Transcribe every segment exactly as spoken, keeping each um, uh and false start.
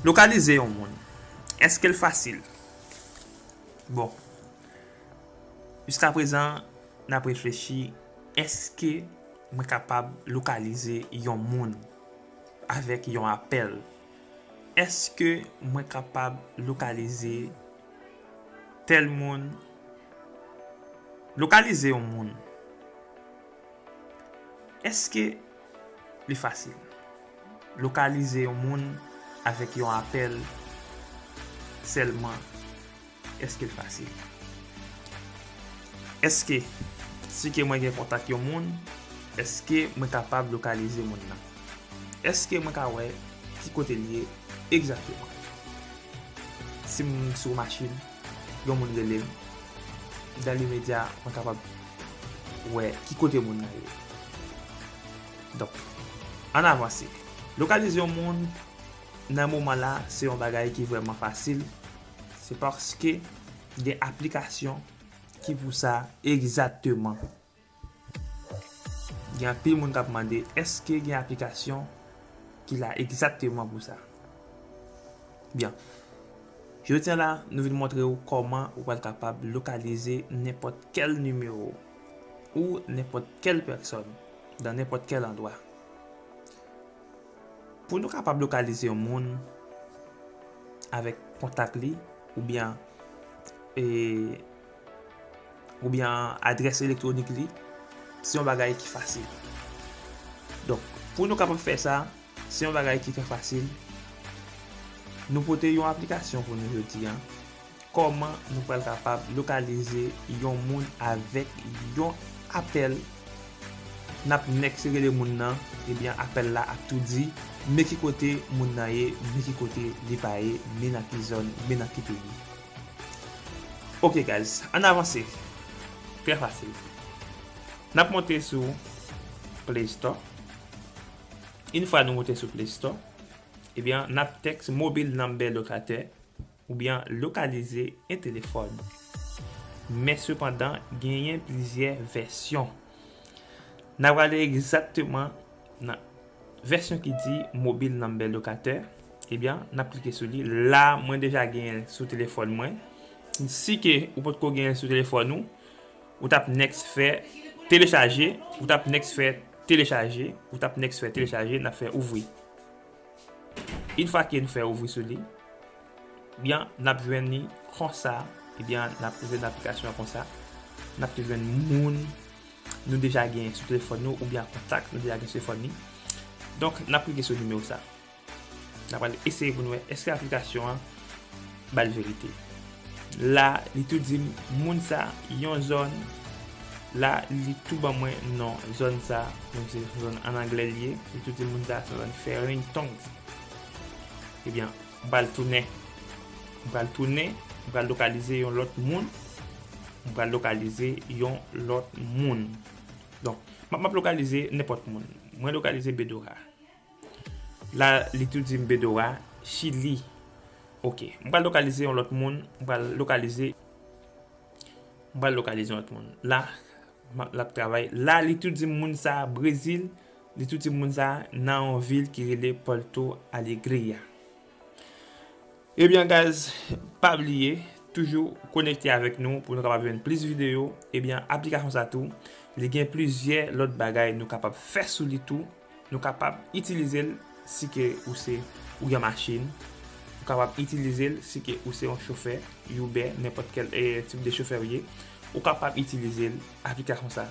Lokalize yon moun. Èske l fasil? Bon, jiskaprezan, n ap reflechi, èske mwen kapab lokalize yon moun avèk yon apèl? Èske mwen kapab lokalize tèl moun? Lokalize yon moun. Èske li fasil? Lokalize yon moun avèk yon apèl sèlman, èske l fasil? Èske, si ke mwen gen kontak yon moun, èske mwen kapab lokalize moun nan? Èske mwen ka wè ki kote l ye egzakteman? Si m sou machin, yon moun rele m, dan limedya, mwen kapab wè ki kote moun nan ye. Donk, ann avanse. Lokalize yon moun nan moman la, se yon bagay ki vrèman fasil. Se paske gen aplikasyon ki pou sa egzakteman. Gen anpil moun k ap mande, èske gen aplikasyon ki la egzakteman pou sa? Byen. Jodi a la, nou vin montre w kòman ou pral kapab lokalize nenpòt kèl nimewo ou nenpòt kèl pèsòn dan nenpòt kèl andwa. Pou nou kapab lokalize yon moun avèk kontak li, oubyen, e, oubyen adrès elektwonik li, se yon bagay ki fasil. Donk, pou nou kapab fè sa, se yon bagay ki trè fasil. Nou pote yon aplikasyon pou nou jodi a. Kòman nou pral kapab lokalize yon moun avèk yon apèl? N ap nèks rele moun nan, ebyen, apèl la ap tou di, men ki kote moun nan ye, men ki kote li pa ye, men nan ki zòn, men nan ki peyi. Ok, guys, ann avanse. Trè fasil. N ap monte sou Play Store. Yon fwa nou monte sou Play Store, ebyen, n ap tèks mobile number locator oubyen lokalize yon telefòn. Men sepandan, genyen plizyè vèsyon. N a prale egzakteman nan vèsyon ki di mobile number locator. Ebyen, n ap klike sou li. La, mwen deja genyen l sou telefòn mwen. Si ke ou potko genyen l sou telefòn ou, ou t ap nèks fè telechaje, ou t ap nèks fè telechaje, ou t ap nèks fè telechaje, n ap fè ouvri. Yon fwa ke nou fè ouvri sou li, byen, n ap jwenn li konsa, ebyen, n ap jwenn aplikasyon an konsa, n ap tou jwenn moun nou deja gen sou telefòn nou, oubyen kontak nou deja gen sou telefòn li. Donk, n ap klike sou nimewo sa. N ap al eseye pou n wè èske aplikasyon an ba l verite. La, li tou di m moun sa, yon zòn. La, li tou ban mwen non zòn sa, menm si se zòn an anglè li ye. Li tou di m moun sa, se yon zòn Farrington. Ebyen, m pral tounen. M pral tounen, m pral lokalize yon lòt moun. M pral lokalize yon lòt moun. Donk, m ap, m ap lokalize nenpòt moun. Mwen lokalize Bedora. La, li tou di m Bedora, Chili. Ok. M pral lokalize yon lòt moun. M pral lokalize, m pral lokalize yon lòt moun. La, m ap, l ap travay. La, li tou di m moun sa Brezil. Li tou di m moun sa nan yon vil ki rele Porto Alegre a. Ebyen, guys, pa bliye, toujou konekte avèk nou pou nou kapab jwenn plis videyo. Ebyen, aplikasyon sa tou, li gen plizyè lòt bagay nou kapab fè sou li tou. Nou kapab itilize l si ke ou se, ou gen machin. Ou kapab itilize l si ke ou se yon chofè, Uber, nenpòt kèl, eh, tip de chofè ou ye. Ou kapab itilize l, aplikasyon sa.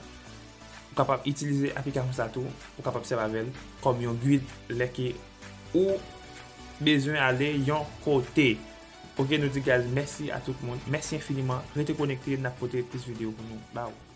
Ou kapab itilize aplikasyon sa tou, ou kapab sèvi avè l kòm yon gid lè ke ou bezwen ale yon kote. Ok, nou di guys, mèsi a tout moun. Mèsi enfiniman. Rete konekte, n ap pote plis videyo pou nou ba ou.